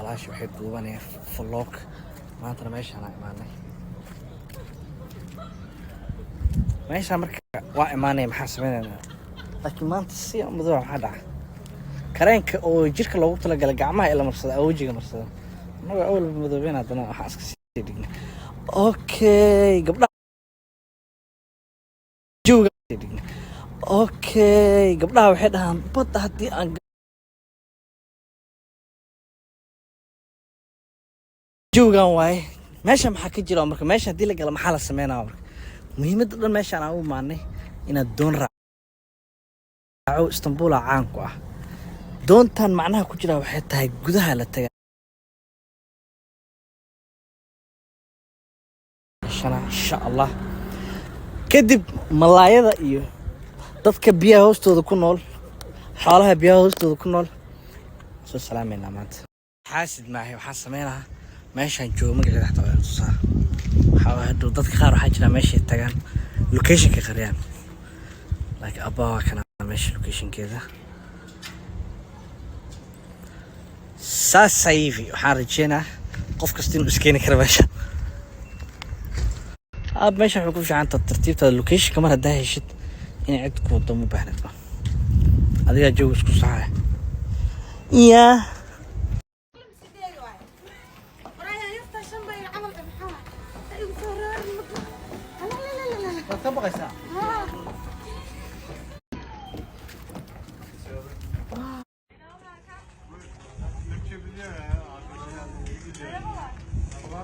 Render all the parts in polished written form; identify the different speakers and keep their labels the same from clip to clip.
Speaker 1: Walaasha waxay duubanaya vlog. Maantana meeshaan aan imaanay. Meeshaan marka waa imaanaya, maxaa sameynaynaa? Laakiin maanta si madow maxaa dhaca? Kareenka oo jirka loogu talagalay gacmaha ila marsada, wejiga marsada. Annaga awalba madoobeen, haddana waxaan iska sii dhignay. Okay, gabdhaha jawiga dhignay. Okay, gabdhaha waxay dhahaan badda haddii aan jawigan waaye. Meesha maxaa ka jira marka? Meesha haddii la galo maxaa la sameynaya marka? Muhiimadda dhan meeshaan aan u imaanay inaad doon raaco. Istanbula caan ku ah doontan. Macnaha ku jira waxay tahay gudaha la taga shana, insha Allah. Kadib malaayada iyo dadka biyaha hoostooda ku nool, xoolaha biyaha hoostooda ku nool soo salaameynaa maanta. Xaasid maahay, waxaan sameynahaa meeshaan joogo magaceeda xataa waan tusaa. Waxaa waaye hadhow dadka qaar waxaa jira meeshay tagaan locationka qariyaan. Laakiin abbaa waa kana meesha locationkeeda. Saasayvi waxaan rajeynaa qof kasta inuu iskeeni karo meesha. Aab, meesha waxay ku fiican tahay tartiibtaada. Locationka mar haddaa heshid, inay cid ku wado ma baahnid ba, adigaa jooga isku saxaya yaa. Waad ka baqaysaa?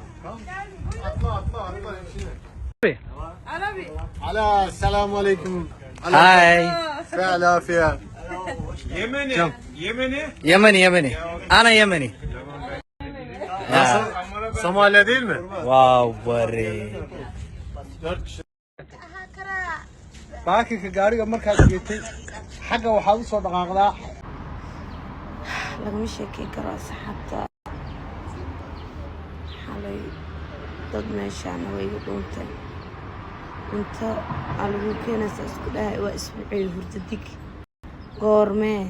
Speaker 2: Atla atla atla içine. Ala selamun aleyküm.
Speaker 1: Hi.
Speaker 2: Ve alafiye.
Speaker 3: Yemeni. Yemeni.
Speaker 1: Yemeni, Yemeni, ana Yemeni.
Speaker 2: Nasıl? Somalya değil mi?
Speaker 1: Wow, bari.
Speaker 2: Dört kişi.
Speaker 4: Baakinka gaariga markaad geetay, xagga waxaad u soo dhaqaaqdaa.
Speaker 5: Lagama sheekeyn karo, asxaabta. Xalay dad meeshaana way igu dhuunteen. Cunto aa lagu keenaysaa isku dhahay, waa isbuucay hurdadig goormee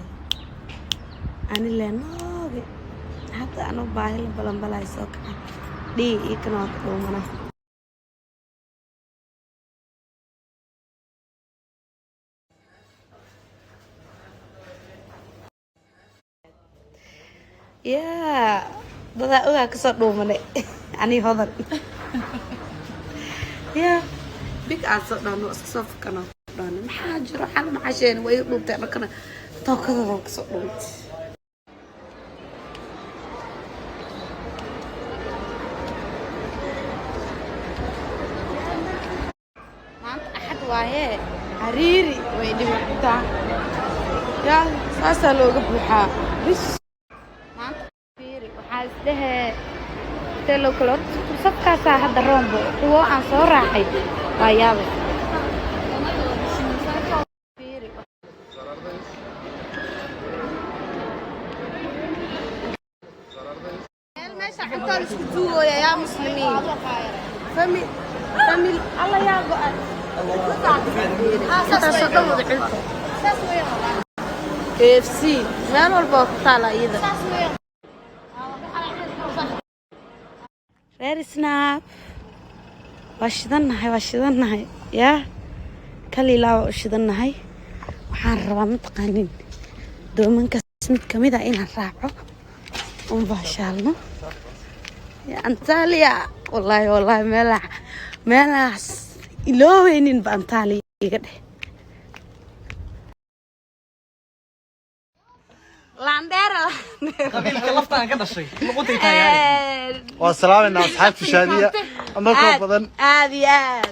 Speaker 5: ani leenooge. Hadda anuu baahi la balanbalay soo kacay dhii iyo kana waa ka dhuumana. Yaa dadaa ogaa kasoo dhuumanay anii hodan yaa big aan soo dhahno, iska soo fakano dhahno. Maxaa jiro? Xal maxaa sheegay? Way iga dhuuntay markana tookadoodan kasoo dhuuntay. Maanta Axad waaye, cariiri way dhibataa. Yaa saasaa looga buuxaa bis. Maanta fiiri, waxaa isdhehee intee loo kala horta safkaasaa hadda roombo kuwo aan soo raacay waa yaabay. Fiiri. Meesha cuntaa la isku duugooya yaa muslimiin famil famil alla yaa go-an intaasoo dhan wada cunto. KFC meel walba waa ku taala iyada. Reer Snap, waa shidannahay, waa shidannahay. Yaa kalilaa waa u shidannahay. Waxaan rabaa, mataqaanin, doomankaas mid kamid a inaan raaco un baashaalno. Ya Antalya, wallaahi wallaahi, meelaha meelahaas iloobeynin ba Antalya iga dheh. Laandheera.
Speaker 1: Qabiilka laftaan ka dhashay luqunta taagan.
Speaker 2: Waa salaamayna asxaabta Shaadiya. Annagoo badan.
Speaker 5: Aad iyo aad.